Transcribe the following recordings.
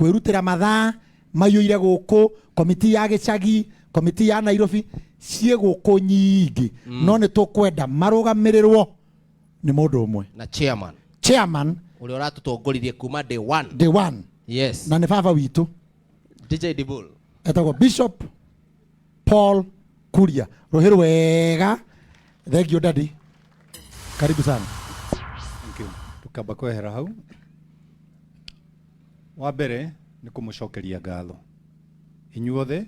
Kwĩrutĩra mathaa maiyũire gũkũ, komiti ya gĩcagi, komiti ya Nairobi ciĩ gũkũ nyingĩ, no nĩ tũkwenda marũgamĩrĩrwo nĩ mũndũ ũmwe. Na chairman. Chairman. Ũrĩa ũratũtongoririe kuma day one. Day one. Yes. Na nĩ baba witũ. DJ Dibul. Etagwo Bishop Paul Kuria. Rũhĩ rwega. Thank you, daddy. Karibu sana. Thank you. Tukamba kwehera hau. Wa mbere nĩ kũmũcokeria ngatho inyuothe,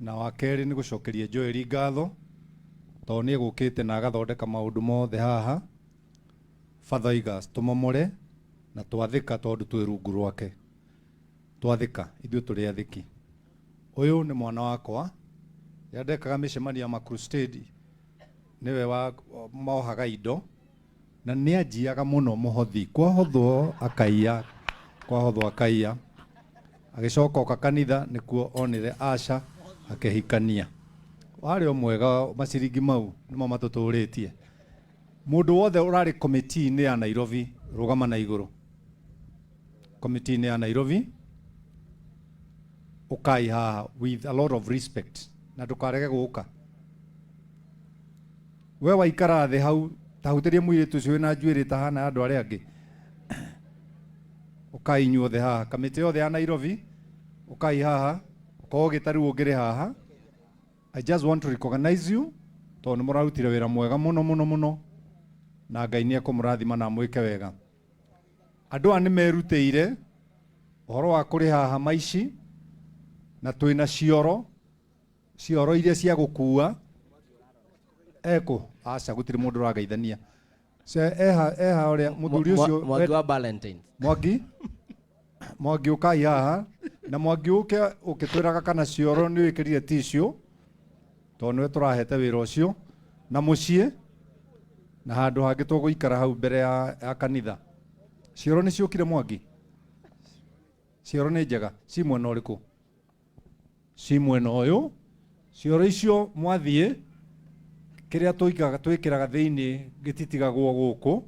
na wa kerĩ nĩ gũcokeria Joel ngatho tondũ nĩ egũkĩte na agathondeka maũndũ mothe haha. Father oiga tũmomore na twathĩka tondũ twĩ rungu rwake. Twathĩka, ithuĩ tũrĩ athĩki. Ũyũ nĩ mwana wakwa. Rĩrĩa ndekaga mĩcemanio ya ma crusade, nĩwe wa mohaga indo na nĩ anjiaga mũno mũhothi. Kwahothwo akaiya, kwahothwo akaiya. Agĩcoka oka kanitha nĩkuo onire Asha akĩhikania. Warĩ o mwega, maciringi mau nĩmo matũtũrĩtie. Mũndũ wothe ũrarĩ committee-inĩ ya Nairobi, rũgama na igũrũ. Committee-inĩ ya Nairobi, ũkai haha with a lot of respect na ndũkarege gũka. We waikara thĩ hau, ta hutĩrie mũirĩtu ũcio wĩna njuĩrĩ ĩtahana ya andũ arĩa angĩ. Ũkai inyuothe haha, kamĩtĩ yothe ya Nairobi, ũkai haha, korwo gĩtarĩ ũngĩrĩ haha. I just want to recognize you tondũ nĩ mũrarutire wĩra mwega mũno mũno mũno na Ngai nĩ ekũmũrathima na amwĩke wega. Andũ aya nĩ merutĩire ũhoro wa kũrĩha hama ici na twĩna cioro, cioro iria cia gũkua. Ekũ? Aca, gũtirĩ mũndũ ũrageithania. Eha, eha ũrĩa mũthuri ũcio. Mwangi wa Valentine. Mwangi? Mwangi ũkai haha na Mwangi ũke ũkĩtwĩraga kana cioro nĩ wĩkĩrire tissue tondũ nĩwe tũrahete wĩra ũcio na mũciĩ na handũ hangĩ tũgũikara hau mbere ya kanitha. Cioro nĩ ciũkire Mwangi? Cioro nĩ njega, ci mwena ũrĩkũ? Ci mwena ũyũ. Cioro icio mwathiĩ, kĩrĩa tũigaga twĩkĩraga thĩinĩ gĩtitigagwo gũkũ,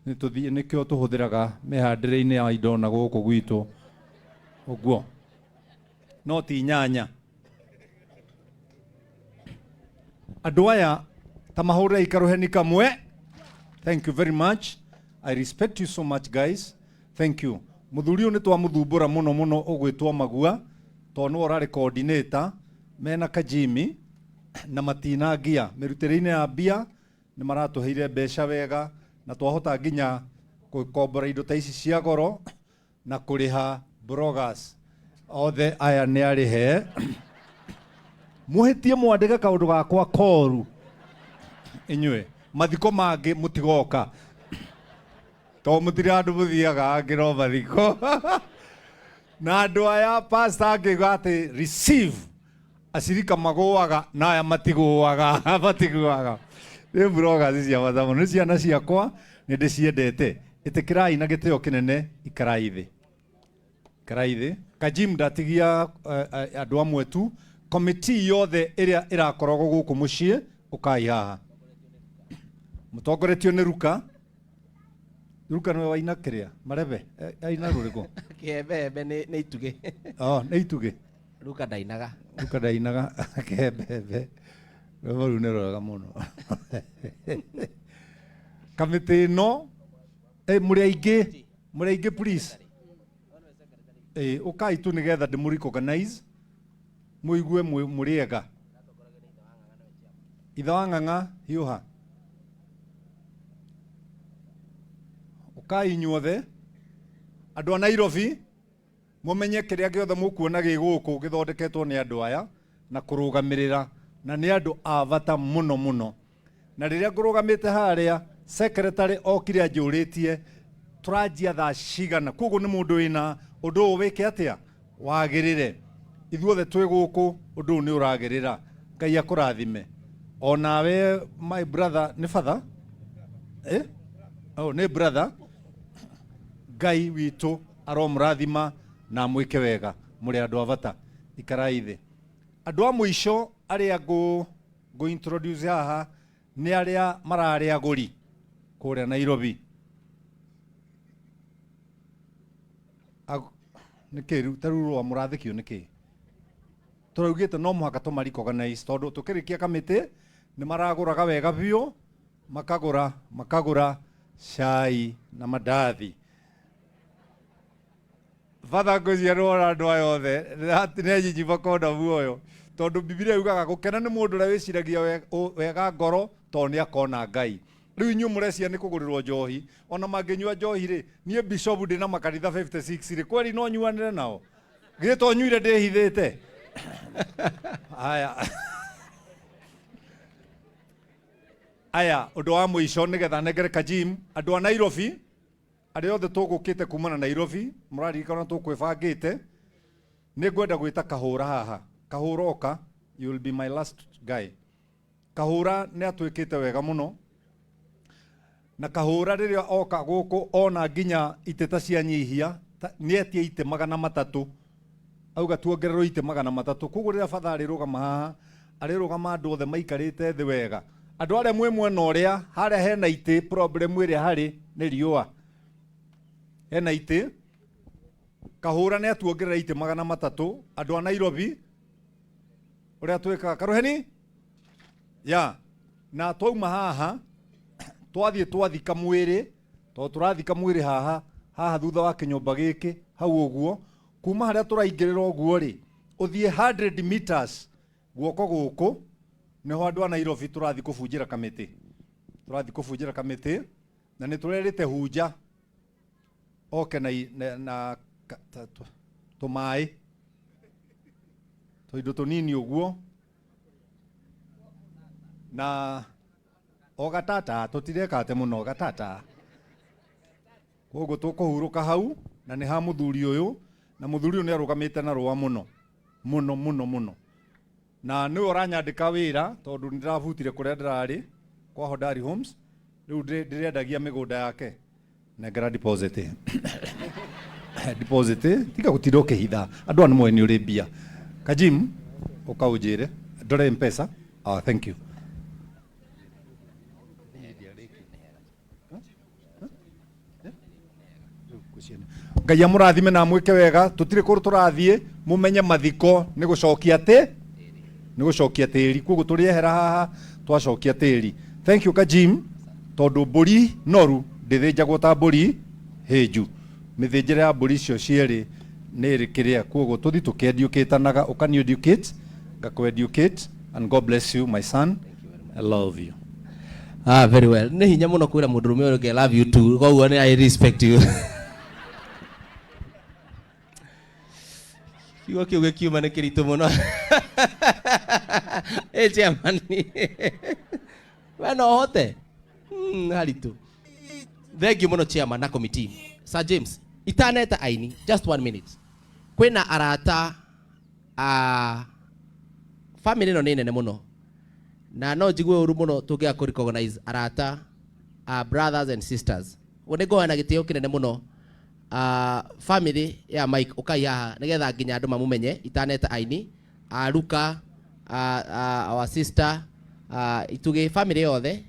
nĩtũthiĩ nĩkĩo tũhũthĩraga mĩhandĩre-inĩ ya indo na gũkũ gwitũ ũguo, no ti nyanya. Andũ aya ta mahũrĩrei karũheni kamwe. Thank you very much. I respect you so much, guys. Thank you. Mũthuri ũyũ nĩ twamũthumbũra mũno mũno ũgwĩtwo Magua tondũ nĩwe ũrarĩ coordinator mena Kajimi na matinangia mĩrutĩre-inĩ ya mbia, nĩ maratũheire mbeca wega na twahota nginya gũkombora indo ta ici cia goro na kũrĩha bloggers othe aya nĩ arĩhe. Mũhĩtie mwandĩke kaũndũ gakwa koru inyuĩ, mathiko mangĩ mũtigoka tondũ mũtirĩ andũ mũthiaga angĩ no mathiko. Na andũ aya pastor angĩuga atĩ receive, acirika magũaga na aya matigũaga, matigũaga. Nĩ bloggers cia bata mũno, nĩ ciana ciakwa, nĩ ndĩciendete. Ĩtĩkĩrai na gĩtĩo kĩnene, ikarai thĩ, ikarai thĩ. Kajim ndatigia andũ amwe tu, committee yothe ĩrĩa ĩrakoragwo gũkũ mũciĩ, ũkai haha mũtongoretio nĩ Ruka. Ruka nĩwe waina kĩrĩa marebe, aina rũrĩkũ? Kĩhembehembe nĩ itugĩ. Oh, nĩ itugĩ. Ruka ndainaga. Ruka ndainaga kĩhembehembe. Rwĩmbo rũu nĩ rwega mũno. Kamĩtĩ ĩno, mũrĩ aingĩ, mũrĩ aingĩ please. Ũkai tu nĩgetha ndĩmũ recognize, mũigue mũrĩ ega. Ithe wa Ng'ang'a, hiũha. Ũkai inyuothe andũ a Nairobi, mũmenye kĩrĩa gĩothe mũkuona gĩ gũkũ gĩthondeketwo nĩ andũ aya na kũrũgamĩrĩra, na nĩ andũ a bata mũno mũno. Na rĩrĩa ngũrũgamĩte harĩa, secretary okire anjũrĩtie tũranjia thaa cigana, koguo nĩ mũndũ wĩna ũndũ ũyũ wĩke atĩa wagĩrĩre. Ithuothe twĩ gũkũ, ũndũ ũyũ nĩ ũragĩrĩra. Ngai akũrathime. Onawe my brother, nĩ father? Eh? Oh, nĩ brother. Ngai witũ aromũrathima na amwĩke wega. Mũrĩ andũ a bata. Ikarai thĩ. Andũ a mũico arĩa ngũ introduce haha nĩ arĩa mararĩ agũri kũrĩa Nairobi. Nĩkĩ rĩu ta rĩu rũa mũrathekio nĩkĩ? Tũraugĩte no mũhaka tũma recognize tondũ tũkĩrĩkia kamĩtĩ nĩ maragũraga wega biũ, makagũra makagũra cai na mandathi. Batha ngwĩciria nĩ wona andũ aya othe nĩ anyinyi makona muoyo tondũ Bibilia yugaga gũkena nĩ mũndũ ũrĩa wĩciragia wega ngoro tondũ nĩ akona Ngai. Rĩu inyuĩ mũrecia nĩ kũgũrĩrwo njohi, ona mangĩnyua njohi rĩ, niĩ bishop ndĩ na makanitha 56 rĩ, kweli no nyuanĩre nao? Githĩ to nyuire ndĩhithĩte? Haya. Aya, ũndũ wa mũico nĩgetha nengere Kajim, andũ a Nairobi, arĩa othe tũgũkĩte kuma na Nairobi, mũraririkana tũkwĩbangĩte, nĩ ngwenda gwĩta Kahũra haha. Kahũra oka, you will be my last guy. Kahũra nĩ atwĩkĩte wega mũno, na Kahũra rĩrĩa oka gũkũ ona nginya itĩ ta cianyihia, nĩ etia itĩ 300, auga tuongererwo itĩ 300. Koguo rĩrĩa batha arĩrũgama haha, arĩrũgama andũ othe maikarĩte thĩ wega. Andũ arĩa mwĩ mwena ũrĩa, harĩa hena itĩ, problem ĩrĩa harĩ nĩ riũa. Hena itĩ, Kahũra nĩ atuongerera itĩ 300, andũ a Nairobi, ũrĩa twĩkaga, Karuheni? Ya, na twauma haha, twathiĩ twathika mwĩrĩ, tondũ tũrathika mwĩrĩ haha, haha thutha wa kĩnyũmba gĩkĩ, hau ũguo, kuma harĩa tũraingĩrĩra ũguo rĩ, ũthiĩ 100 meters guoko gũkũ, nĩho andũ a Nairobi tũrathiĩ kũbunjĩra kamĩtĩ. Tũrathiĩ kũbunjĩra kamĩtĩ, na nĩ tũrerĩte Hunja oke na, na, na tũmaĩ, tũindo tũnini ũguo, na o gatata, tũtirekate mũno gatata. Koguo tũkũhurũka hau, na nĩ ha mũthuri ũyũ, na mũthuri ũyũ nĩ arũgamĩte na rũa mũno, mũno, mũno, mũno. Na nĩwe ũranyandĩka wĩra, tondũ nĩ ndĩrabutire kũrĩa ndĩrarĩ, kwa Hodari Homes, rĩu ndĩrendagia mĩgũnda yake. Nengera deposit. Deposit, tiga gũtinda ũkĩhitha. Andũ aya nĩ moĩ nĩ ũrĩ mbia. Kajim, ũka ũnjĩre. Ndore M-Pesa. Ah, thank you. Ngai amũrathime na amwĩke wega. Tũtirĩ kũndũ tũrathiĩ, mũmenye mathiko nĩ gũcokia tĩ, nĩ gũcokia tĩri. Koguo tũrĩehera haha twacokia tĩri. Thank you Kajim, tondũ mbũri noru ndĩthĩnjagwo ta mbũri hĩnju. Mĩthĩnjĩre ya mbũri icio cierĩ nĩ ĩrĩ kĩrĩa. Koguo tũthi tũkĩendiũkĩtanaga, ũkani educate, ngakũ educate, and God bless you my son. I love you. Ah, very well. Nĩ hinya mũno kwĩra mũndũrũme ũyũ ũngĩ, I love you too. Koguo nĩ I respect you. Kiugo kĩu gĩkiuma nĩ kĩritũ mũno. Ĩ chairman. We no ũhote? Haritũ. Thank you mũno chairman na committee. Sir James, itaneta aini, just 1 minute. Kwĩna arata a family ĩno nĩ nene mũno. Na no njigue ũru mũno tũngĩaga kũ recognize arata a brothers and sisters. Ũguo nĩ ngoya na gĩtĩo kĩnene mũno family ya Mike ũkai haha nĩgetha nginya andũ mamũmenye itaneta aini a Luka, our sister, itugĩ family yothe.